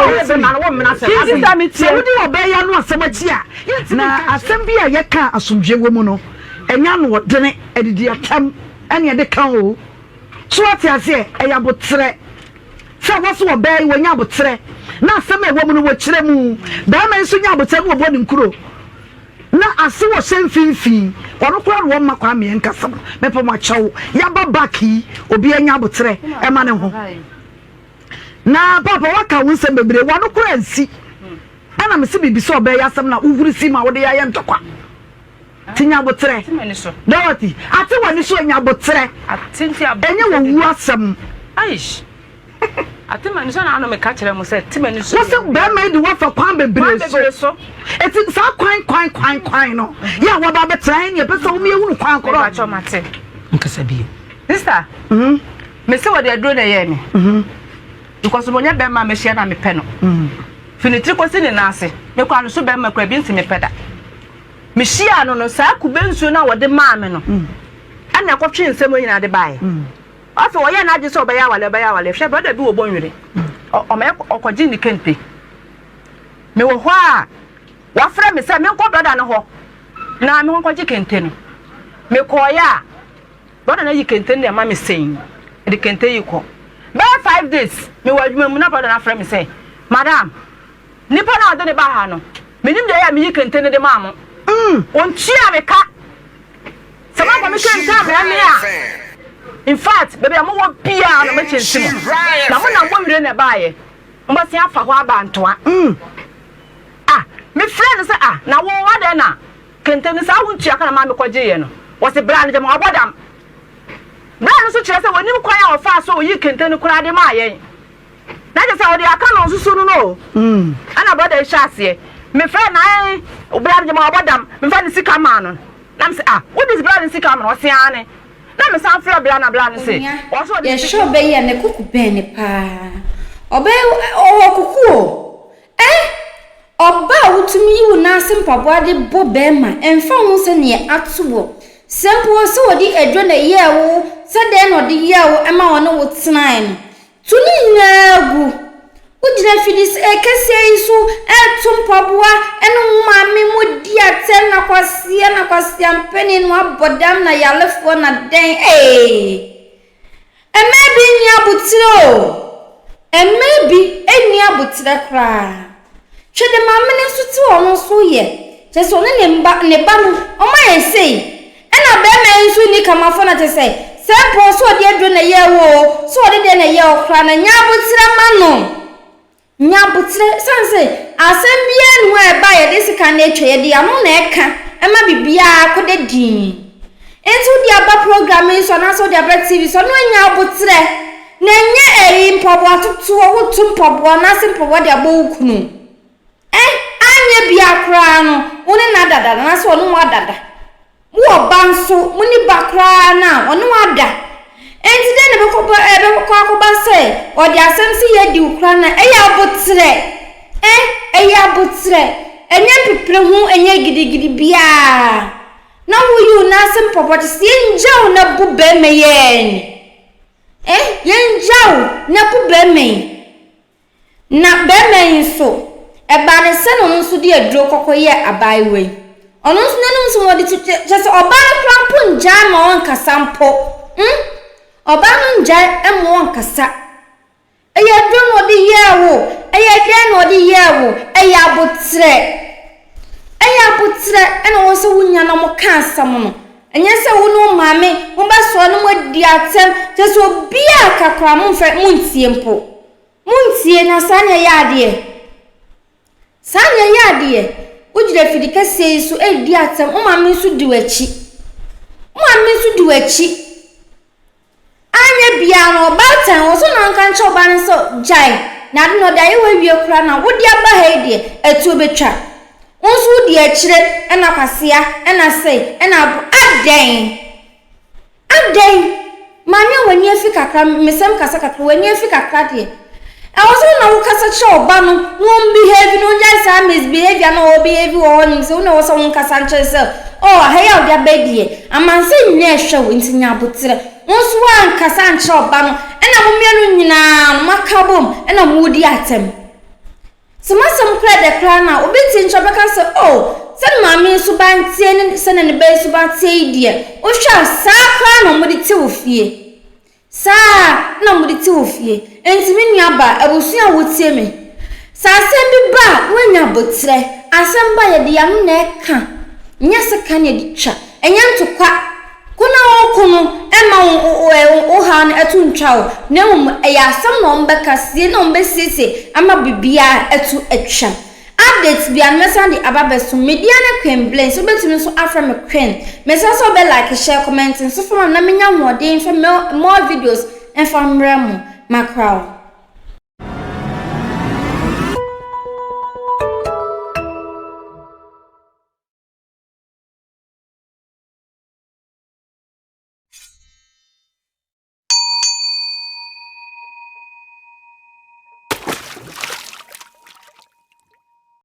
Sista mi tie. Sɛ wodi ɔbaa yi ano asɛm akyi a, na asɛm bi a yɛka a asomdwoe wɔ mu no, ɛnyɛ anoɔdene, adidi atɛm ɛne ɛde ka o. So wate aseɛ? Ɛyɛ aboterɛ. Sɛ wɔso ɔbaa yi wɔnya aboterɛ na asɛm a ɛwɔ mu no wɔkyerɛ mu. Barima yi nso nya aboterɛ na wɔbɔ ne nkuro. Na ase wɔ hyɛ mfimfini. Ɔno koraa na wɔmma kwan meɛ nkasa no. Mepɛ mo akyɛw. Yaba back yi, obiara nya aboterɛ ɛma ne ho. Na papa waka wo nsɛm bebree wano koraa nsi ɛna mese biribi sɛ ɔbɛyɛ asɛm na wohuri si ma wode ayɛ ntɔkwa ti nya aboterɛ Dorothy ate w'ani so nya aboterɛ ɛnyɛ wɔ wu asɛm wosɛ bɛrima yi de wafa kwan bebree so eti saa kwan kwan kwan kwan no yɛ a waba abɛtena yɛn ne yɛpɛ sɛ wɔn yɛhunu kwan korɔ nkasa bio sister Me se wɔde aduro na ɛyɛɛ me. Because mo nyɛ bɛrima a mehyia na mepɛ no. Fi ne tiri kɔsi ne nan ase. Me kora no so bɛrima kora bi nti mepɛ da. Mehyia no no saa kube nsuo no a wɔde maa me no ɛna ɛkɔtwe nsɛm nyinaa de baeɛ. Afei ɔyɛ n'adwene sɛ ɔbɛyɛ awale ɔbɛyɛ awale. Hwɛ brɔda bi wɔ Bonwire. Ɔma ɔkɔgye ne kente. Mewɔ hɔ a wafrɛ me sɛ menkɔ brɔda no hɔ na menkɔgye kente no. Mekɔeɛ a Brɔda no ayi kente no de ama me sɛn, mede kente yi kɔ. Bɛyɛ 5 days, mewɔ adwuma mu na brɔda no afrɛ me sɛ, Madam, nipa no a ɔde ne baa ha no, menim deɛ ɛyɛ a meyi kente no de maa mo. Ɔntua me ka. Sɛ moamfa me kente ammrɛ me a, in fact, baabi a mowɔ biara no mɛkyɛnsi mo. Na monam Bɔwire na ɛbaeɛ, mobɛsen afa hɔ aba Ntoa. Ah, mefrɛɛ no sɛ, ah, na wo, adɛn na Kente no saa wontua ka na maame kɔgyeeɛ no. Wɔse bra no gyama wabɔ dam. Bra no nso kyerɛ sɛ wɔnim kwan a wɔfaa so yii kente no koraa de maa yɛn. Na kyerɛ sɛ ɔde aka na ɔnsusu no no o. Ɛna brɔda yi hyɛ aseɛ. Mefrɛ no ae bra no gyama wabɔ dam. Mefa ne sika maa no. Na mese ah wode bra no sika ama no? Ɔse aane. Na mesan frɛ bra na bra no se Onua, ɔse ɔde ne yɛhwɛ sika. ɔbɛ yi a ne koko bɛn ne paa. Ɔbɛ yi ɔwɔ koko o. Eh! Ɔba a wotumi yi wo nan ase mpaboa de bɔ bɛrima ɛmfa ho sɛ neɛ ato wo. Sɛ mpo sɛ ɔde aduro na ɛyɛɛ wo sɛ dɛn na ɔde yɛɛ wo ɛma ɔne wo tenae no, To ne nyinaa gu. Wogyina afidie kɛseɛ yi so reto mpaboa ne wo maame mo di atɛm na kwasea na kwasea mpanin na wabɔ dam na yarefoɔ na dɛn ee. Mmaa bi nni aboterɛ o. Mmaa bi nni aboterɛ koraa. Hwɛ deɛ maame no nso te hɔ no nso yɛ. Kyerɛ sɛ ɔne ne mba ne ba no wɔayɛ sei. Ɛna barima yi nso nni kamafo na kyerɛ sɛ sɛ mpo sɛ ɔde aduro na ɛyɛɛ wo o, sɛ ɔde deɛ na ɛyɛɛ wo koraa no, nya aboterɛ ma no. Nya aboterɛ ɛsiane sɛ asɛm biara nni hɔ a ɛba a yɛde sekan na ɛtwa, yɛde ano na ɛka ma biribiara kɔda dinn. Enti wode aba program yi so anaasɛ wode aba TV so a, na wanya aboterɛ. Na ɛnyɛ ɛyi mpaboa totoɔ, woto mpaboa anaasɛ mpaboa de abɔ wo kunu. Eh, anyɛ biara koraa no, wo ne no adada anaasɛ ɔne wo adada. Mowɔ ba nso, monni ba koraa no a, ɔne wo ada. Enti dɛn na ɛbɛkɔba, ɛbɛkɔ akɔba sɛ ɔde asɛm sɛ yɛadi wo koraa no a, ɛyɛ aboterɛ. Eh, ɛyɛ aboterɛ. Ɛnyɛ mpepere ho, ɛnyɛ gidigidi biara. Na woyi wo nan ase mpaboa te sɛ yɛngya wo na bu bɛrima yi ani. Eh, yɛngya wo na bu bɛrima yi. Na barima yi nso, ɛbaa no sɛ na ɔno nso de aduro kɔkɔyɛɛ abaayewa yi. Ɔno nso n'anom nsɛm a ɔde to kyerɛ sɛ ɔbaa no koraa mpo ngyae ma ɔnkasa mpo. Hmm? Ɔbaa no ngyae ma ɔnkasa. Ɛyɛ aduro na ɔde yɛɛ wo, ɛyɛ dɛn na ɔde yɛɛ wo, ɛyɛ aboterɛ. Ɛyɛ aboterɛ na ɛwɔ sɛ wonya na wɔka asɛm no. Ɛnyɛ sɛ wo ne wo maame mobɛsɔre na moadi atɛm, kyerɛ sɛ obiara ka koraa momfrɛ, montie mpo. Montie na saa na ɛyɛ adeɛ. Saa na ɛyɛ adeɛ. Wogyina afidi kɛseɛ yi so redi atɛm, wo maame nso di w'akyi. Wo maame nso di w'akyi. Anyɛ biara no, ɔbaatan wɔ so na ɔnka nkyerɛ ɔbaa no sɛ gyae na ade no ɔde ayɛ w'awie koraa na wode aba ha yi deɛ atuo bɛtwa. Wo nso wodi akyire ɛna kwasea ɛna sei ɛna abo adɛn? Adɛn? Maame a w'ani afi kakra, mesɛm kasa kakra, w'ani afi kakra deɛ, ɛwɔ sɛ wo na wokasa kyerɛ ɔba no na ɔmbehave na ɔngyae saa misbehavior no a ɔbehave wɔ hɔ nom sɛ wo na ɛwɔ sɛ wonkasa nkyerɛ sɛ oh aha yi a wode aba yi deɛ amansan nyinaa ɛhwɛ wo nti nya aboterɛ. Wo nso woankasa ankyerɛ ɔba no ɛna mo mmienu nyinaa no moaka abom ɛna moredi atɛm. Sɛ m'asɛm koraa dɛ koraa no a, obi tse nkyɛn ɔbɛka sɛ, Oh, sɛ ne maame yi suban tse ne sɛnea ne ba yi suban tse yi deɛ, wohwɛ a saa koraa na wɔde te wɔ fie. Saa ara na wɔde te wɔ fie. Enti me nuabaa, abusua a wotie me, sɛ asɛm bi ba a, woanya aboterɛ. Asɛm ba a, yɛde yɛn ano na ɛka, nyɛ sekan na yɛde twa. Ɛnyɛ ntokwa. Ko no a wɔko no mma wo wo haw no to ntwa wo, na mmom ɛyɛ asɛm na wɔbɛka sie na wɔbɛsiesie ama biribiara atu atwa. Update biara no mɛsan de aba abɛso. Me din ne Queen Blings, wobɛtumi nso afrɛ me Queen. Mesrɛ sɛ wobɛ like, share, comment nso fa ma me na menya ahoɔden mfa more videos mfa mmerɛ mo. Makra wo.